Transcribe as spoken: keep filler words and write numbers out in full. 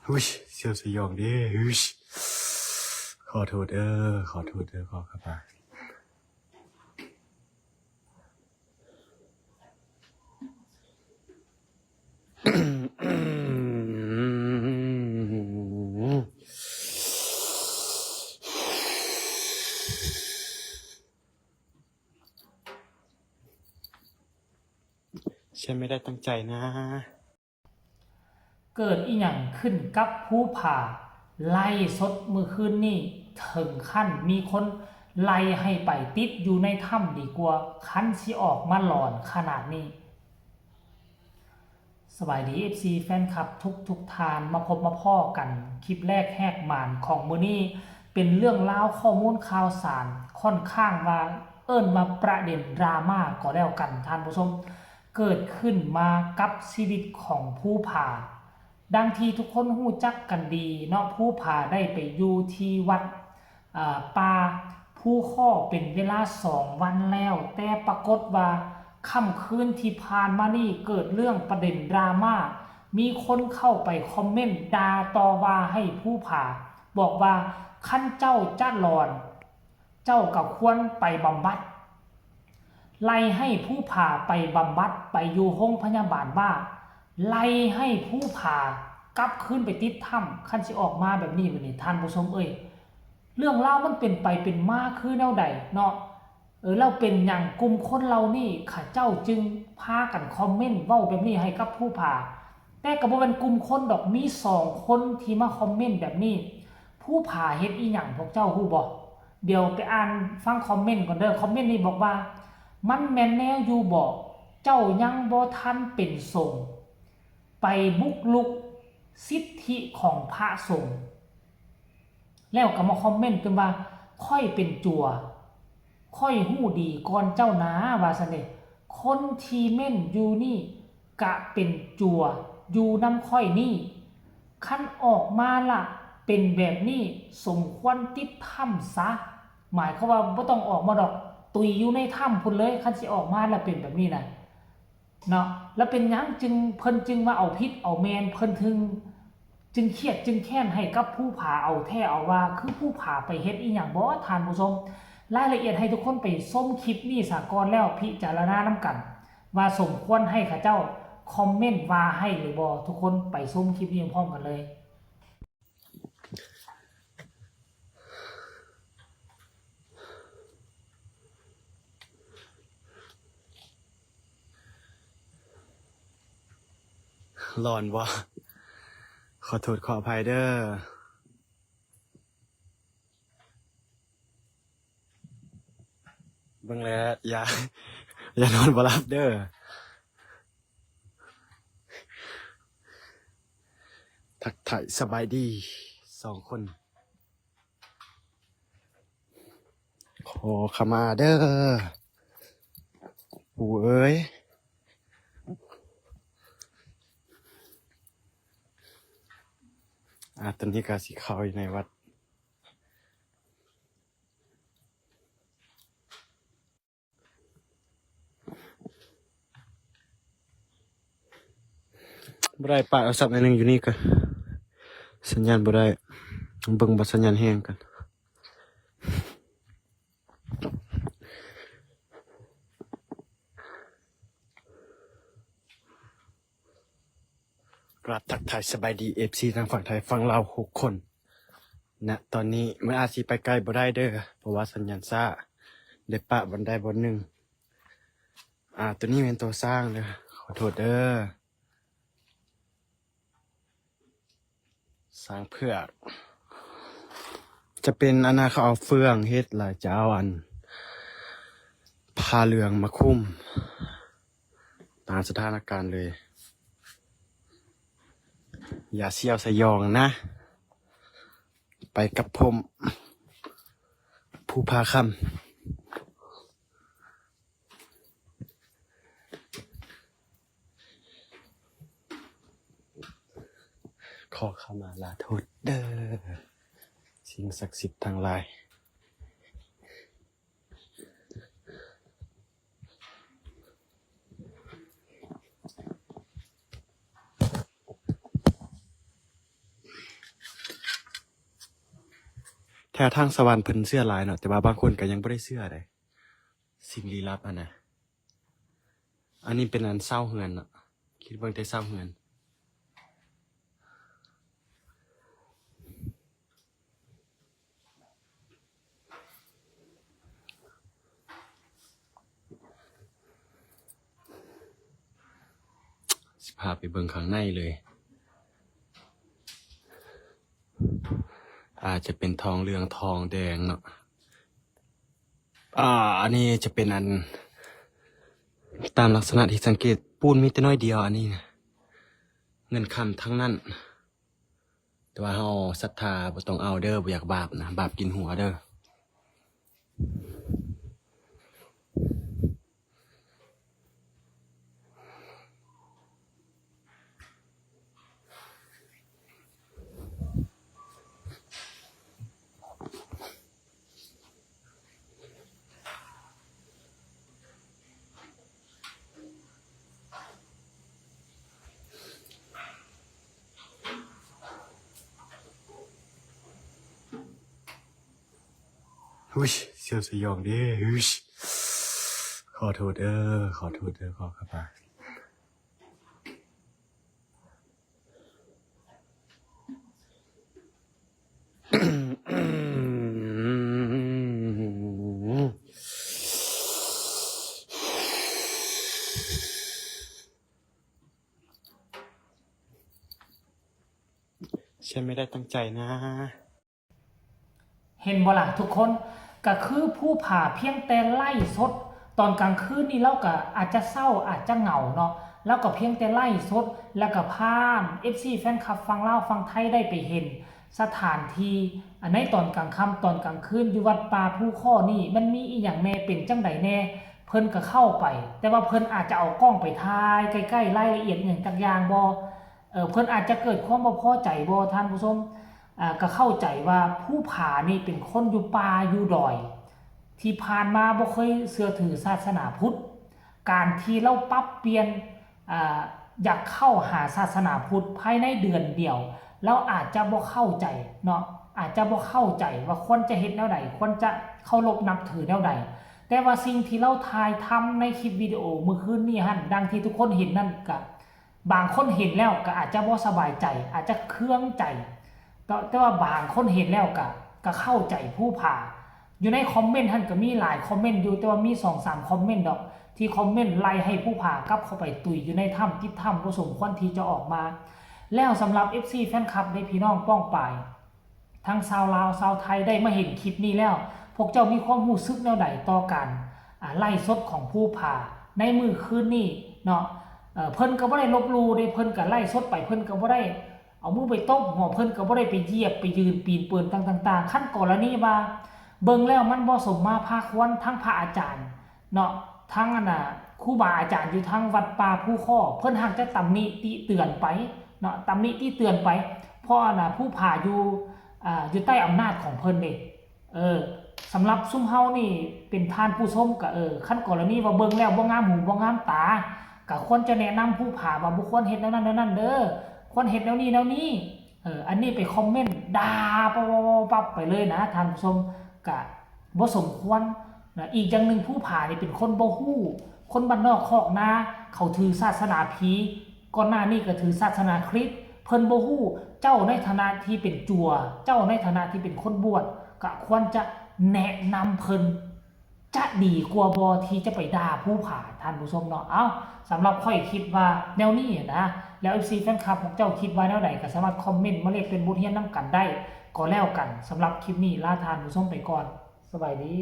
อุ้ย เสียวสยองเด้ อุ้ย ขอโทษเด้อ ขอโทษเด้อ ขอขมา ฉันไม่ได้ตั้งใจนะ เกิดอีหยังขึ้นกับภูผา ไลฟ์สดมื้อคืนนี้ ถึงขั้นมีคนไล่ให้ไปติดอยู่ในถ้ำดีกว่า คันสิออกมาหลอนขนาดนี้ สบายดี เอฟซี แฟนคลับทุกทุกท่าน มาพบมาพ้อกัน คลิปแรกแหกหมานของมื้อนี้ เป็นเรื่องราวข้อมูลข่าวสาร ค่อนข้างว่าเอิ้นว่าประเด็นดราม่าก็แล้วกันท่านผู้ชม เกิดขึ้นมากับชีวิตของภูผา ดังที่ทุกคนรู้จักกันดีเนาะ ภูผาได้ไปอยู่ที่วัด อ่า ป่าภูค้อเป็นเวลาสองวันแล้ว แต่ปรากฏว่าค่ำคืนที่ผ่านมานี่เกิดเรื่องประเด็นดราม่า มีคนเข้าไปคอมเมนต์ด่าต่อว่าให้ภูผา บอกว่าคันเจ้าจะหลอน เจ้าก็ควรไปบำบัด ไล่ให้ภูผาไปบำบัด ไปอยู่โรงพยาบาลว่า ไล่ให้ภูผากลับคืนไปติดถ้ำ คันสิออกมาแบบนี้ บัดนี้ท่านผู้ชมเอ้ย เรื่องราวมันเป็นไปเป็นมาคือแนวใดเนาะ เออ แล้วเป็นหยังกลุ่มคนเหล่านี้ เขาเจ้าจึงพากันคอมเมนต์เว้าแบบนี้ให้กับภูผา แต่ก็บ่แม่นกลุ่มคนดอก มีสองคนที่มาคอมเมนต์แบบนี้ ภูผาเฮ็ดอีหยังพวกเจ้าฮู้บ่ เดี๋ยวไปอ่านฟังคอมเมนต์ก่อนเด้อ คอมเมนต์นี้บอกว่า มันแม่นแนวอยู่บ่ เจ้ายังบ่ทันเป็นสงฆ์ ไปบุกรุกสิทธิของพระสงฆ์ แล้วก็มาคอมเมนต์ขึ้นว่า ข้อยเป็นจั่ว ข้อยฮู้ดีก่อนเจ้านา ว่าซั่นเด้ คนที่เม้นอยู่นี่กะเป็นจั่วอยู่นำข้อยนี่ คันออกมาละเป็นแบบนี้ สมควรติดถ้ำซะ หมายความว่าบ่ต้องออกมาดอก ตุยอยู่ในถ้ำพุ้นเลย คันสิออกมาแล้วเป็นแบบนี้นะ เนาะ แล้วเป็นหยังจึง เพิ่นจึงมาเอาผิดเอาแม่น เพิ่นถึง จึงเครียดจึงแค้นให้กับภูผาเอาแท้เอาว่า คือภูผาไปเฮ็ดอีหยังบ่ ท่านผู้ชม รายละเอียดให้ทุกคนไปชมคลิปนี้ซะก่อน แล้วพิจารณานำกัน ว่าสมควรให้เขาเจ้าคอมเมนต์ว่าให้หรือบ่ ทุกคนไปชมคลิปนี้พร้อมกันเลย ร้อนบ่ ขอโทษขออภัยเด้อ เบิ่งแล้วอย่า อย่านอนบ่หลับเด้อ ทักทายสบายดีสองคน ขอขมาเด้อ ปู่เอ้ย อ่า ตอนนี้ก็สิเข้าอยู่ในวัด บ่ได้ ปะโทรศัพท์อันหนึ่งอยู่นี่ก่อน สัญญาณบ่ได้ เบิ่งบ่สัญญาณแฮงกัน กราบทักทายสบายดี เอฟซี ทางฝั่งไทยฝั่งลาวทุกคน ณ ตอนนี้มันอาจสิไปไกลบ่ได้เด้อ เพราะว่าสัญญาณช้า ได้ปะบ่อนใดบ่อนหนึ่ง อ่า ตัวนี้เป็นตัวช้างเด้อ ขอโทษเด้อ ช้างเผือก จะเป็นอันนั้น เขาเอาเฟืองเฮ็ด แล้วจะเอาอัน ผ้าเหลืองมาคลุม ตามสถานการณ์เลย อย่าเสียวสยองนะ ไปกับผม ภูผาคำ ขอขมาลาโทษเด้อ สิ่งศักดิ์สิทธิ์ทั้งหลาย แต่ทางสวรรค์เพิ่นเชื่อหลายเนาะ แต่ว่าบางคนก็ยังบ่ได้เชื่อเด้ สิ่งลี้ลับหั่นนะ อันนี้เป็นอันเซาเฮือนเนาะ คิดเบิ่งแต่เซาเฮือน สิพาไปเบิ่งข้างในเลย อาจจะเป็นทองเหลืองทองแดงเนาะ อ่า อันนี้จะเป็นอัน ตามลักษณะที่สังเกต ปูนมีแต่น้อยเดียว อันนี้นะ เงินคำทั้งนั้น แต่ว่าเฮาศรัทธาบ่ต้องเอาเด้อ บ่อยากบาปนะ บาปกินหัวเด้อ อุ๊ย เสียวสยองเด้ อุ๊ย ขอโทษเด้อ ขอโทษเด้อ ขอขมา ฉันไม่ได้ตั้งใจนะ เห็นบ่ล่ะทุกคน ก็คือภูผาเพียงแต่ไลฟ์สด ตอนกลางคืนนี่ลาวก็อาจจะเซา อาจจะเหงาเนาะ ลาวก็เพียงแต่ไลฟ์สด แล้วก็พา เอฟซี แฟนคลับฝั่งลาวฝั่งไทยได้ไปเห็นสถานที่ อันในตอนกลางค่ำตอนกลางคืนอยู่วัดป่าภูคอนี่ มันมีอิหยังแน่ เป็นจั่งใดแน่ เพิ่นก็เข้าไป แต่ว่าเพิ่นอาจจะเอากล้องไปถ่ายใกล้ๆ รายละเอียดอิหยังจักอย่างบ่ เอ่อ เพิ่นอาจจะเกิดความบ่พอใจบ่ ท่านผู้ชม อ่า ก็เข้าใจว่าภูผานี่เป็นคนอยู่ป่าอยู่ดอย ที่ผ่านมาบ่เคยเชื่อถือศาสนาพุทธ การที่ลาวปรับเปลี่ยน อ่า อยากเข้าหาศาสนาพุทธภายในเดือนเดียว ลาวอาจจะบ่เข้าใจเนาะ อาจจะบ่เข้าใจว่าควรจะเฮ็ดแนวใด ควรจะเคารพนับถือแนวใด แต่ว่าสิ่งที่ลาวถ่ายทำในคลิปวิดีโอมื้อคืนนี้หั่น ดังที่ทุกคนเห็นนั่นก็ บางคนเห็นแล้วก็อาจจะบ่สบายใจ อาจจะเคืองใจ แต่ แต่ว่าบางคนเห็นแล้วก็ ก็เข้าใจภูผา อยู่ในคอมเมนต์หั่นก็มีหลายคอมเมนต์อยู่ แต่ว่ามีสองสามคอมเมนต์ดอก ที่คอมเมนต์ไล่ให้ภูผากลับเข้าไปตุยอยู่ในถ้ำ ติดถ้ำ บ่สมควรที่จะออกมา แล้วสำหรับ เอฟซี แฟนคลับเด้ พี่น้องป้องปาย ทั้งชาวลาวชาวไทยได้มาเห็นคลิปนี้แล้ว พวกเจ้ามีความรู้สึกแนวใดต่อการ อ่า ไลฟ์สดของภูผาในมื้อคืนนี้เนาะ เอ่อ เพิ่นก็บ่ได้ลบหลู่เด้ เพิ่นก็ไลฟ์สดไป เพิ่นก็บ่ได้เอามือไปตบหัว เพิ่นก็บ่ได้ไปเหยียบไปยืนปีนเปือนต่างๆต่างๆ คันกรณีว่าเบิ่งแล้วมันบ่สมมาพาควร ทั้งพระอาจารย์เนาะ ทั้งอันน่ะ ครูบาอาจารย์อยู่ทางวัดป่าภูคอ เพิ่นหากจะตำหนิติเตือนไปเนาะ ตำหนิติเตือนไป เพราะอันน่ะ ภูผาอยู่ อ่า อยู่ใต้อำนาจของเพิ่นเด้ เออ สำหรับซุมเฮานี่เป็นท่านผู้ชมก็ เออ คันกรณีว่าเบิ่งแล้วบ่งามหูบ่งามตา ก็ควรจะแนะนำภูผาว่าบ่ควรเฮ็ดแนวนั้นแนวนั้นเด้อ ควรเฮ็ดแนวนี้แนวนี้ เออ อันนี้ไปคอมเมนต์ด่าปั๊บปั๊บปั๊บไปเลยนะ ท่านผู้ชม ก็บ่สมควรนะ อีกอย่างหนึ่งภูผานี่เป็นคนบ่ฮู้ คนบ้านนอกคอกนา เขาถือศาสนาผี ก่อนหน้านี้ก็ถือศาสนาคริสต์ เพิ่นบ่ฮู้ เจ้าในฐานะที่เป็นจั่ว เจ้าในฐานะที่เป็นคนบวช ก็ควรจะแนะนำเพิ่น จะดีกว่าบ่ที่จะไปด่าภูผา ท่านผู้ชมเนาะ เอ้า สำหรับข้อยคิดว่าแนวนี้นะ แล้ว เอฟซี แฟนคลับพวกเจ้าคิดว่าแนวใดก็สามารถคอมเมนต์มาแลกเปลี่ยนบทเรียนนำกันได้ก็แล้วกัน สำหรับคลิปนี้ลาท่านผู้ชมไปก่อน สบายดี